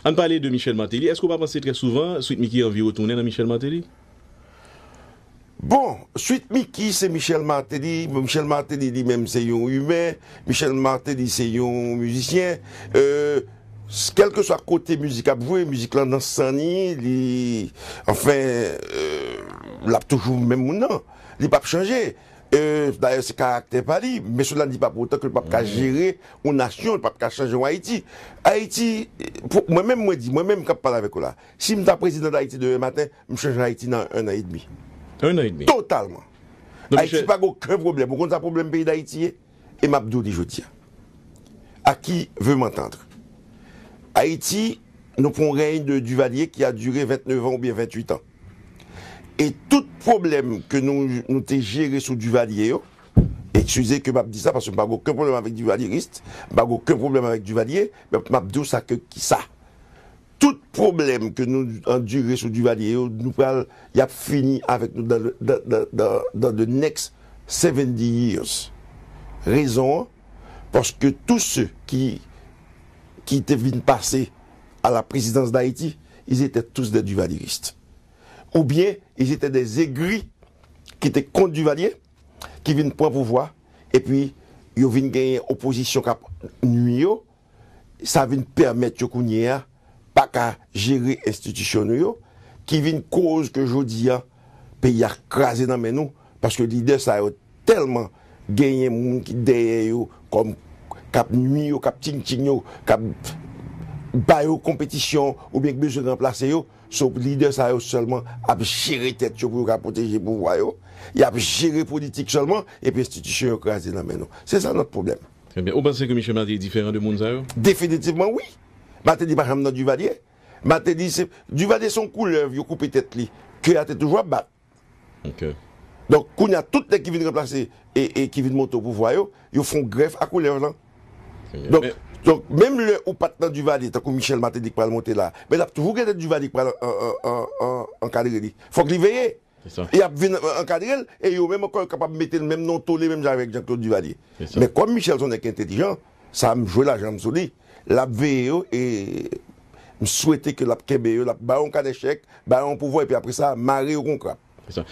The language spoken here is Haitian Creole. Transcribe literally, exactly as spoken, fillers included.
Ann pale de Michel Martelly. Èske w pa panse trè souvan Sweet Micky anvi retounen nan Michel Martelly? Bon, Sweet Micky se Michel Martelly. Michel Martelly li menm se yon imen. Michel Martelly se yon mizisyen. Euh, kèlkeswa kote mizik ap jwe, mizik lan nan san ni, li, anfen, euh, l ap toujou menm moun nan. Li p ap chanje. Euh, dayè, se karaktè pa li, men sela di pa pou otan ke l p ap ka jere yon nasyon, l p ap ka chanje yon Ayiti. Ayiti, pou, mwen menm, mwen di, mwen menm k ap pale avèk ou la, si m ta prezidan Dayiti demen maten, m chanje Ayiti nan un an edmi. Un an edmi. Totalman. Ayiti pa gen okenn pwoblèm. Ou konn sa pwoblèm peyi Dayiti ye? E m ap di w li jodi a. À qui veut m'entendre? Ayiti, nou pran yon règne de Duvalier qui a duré vingt-neuf ans oubyen venntuit an. E tout pwoblèm ke nou, nou te jere sou Duvalier yo, eskize ke m ap di sa, paske m pa gen okenn pwoblèm avèk Duvalierist, m pa gen okenn pwoblèm avèk Duvalier, men m ap di w sa ke kisa. Tout pwoblèm ke nou andire sou Duvalier yo, nou pral, y ap fini avèk nou dans, dans, dans, dans, dans the next seventy years. Rezon an, paske tous ceux qui, qui te vin pase à la présidence d'Haïti, ils étaient tous des duvalieristes. Oubyen, ils étaient des aigris ki te kont Duvalier, ki vin pran pouvwa, epi yo vin genyen opozisyon k ap nwi yo, sa vin pèmèt yo kounye a pa ka jere enstitisyon nou yo, ki vin koz ke jodi a, peyi a kraze nan men nou, paske lidè sa yo tèlman genyen moun ki dèyè yo, kòm k ap nwi yo, k ap ting-ting yo, k ap ba yo konpetisyon oubyen k bezwen ranplase yo. So, lidè sa yo sèlman ap jere tèt yo pou yo ka pwoteje pouvwa yo. Y ap jere politik sèlman, epi enstitisyon yo kraze nan men nou. Se sa nòt pwoblèm. Trè byen. Ou panse ke Michel Martelly diferan de moun sa yo? Definitivman, wi. Martelly pa janm nan Duvalier. Martelly, se, Duvalier se yon koulèv, yo koupe tèt li. Kè a te toujou ap bat. Ok. Donk, kounye a, tout nèg ki vin ranplase e, e ki vin monte o pouvwa yo, yo fè yon grèf a koulèv lan. Donk, donk, menm lè ou pa t nan Duvalier, tankou Michel Martelly k pral monte la, men l ap toujou gen Duvalier k pral an, an, an, an, ankadre li. Fòk li veye. Se sa. Y ap vin an, ankadre l, e yo menm ankò, yo kapab mete l menm nan yon tole, menm jan avèk Jean-Claude Duvalier. Se sa. Men kòm Michel se yon nèg entèlijan, sa m jwe lajan m sou li, l ap veye yo, e m swete ke l ap kenbe yo, l ap ba yo yon kanè chèk, ba yo yon pouvwa, epi apre sa, mare yo kon krab. Se sa.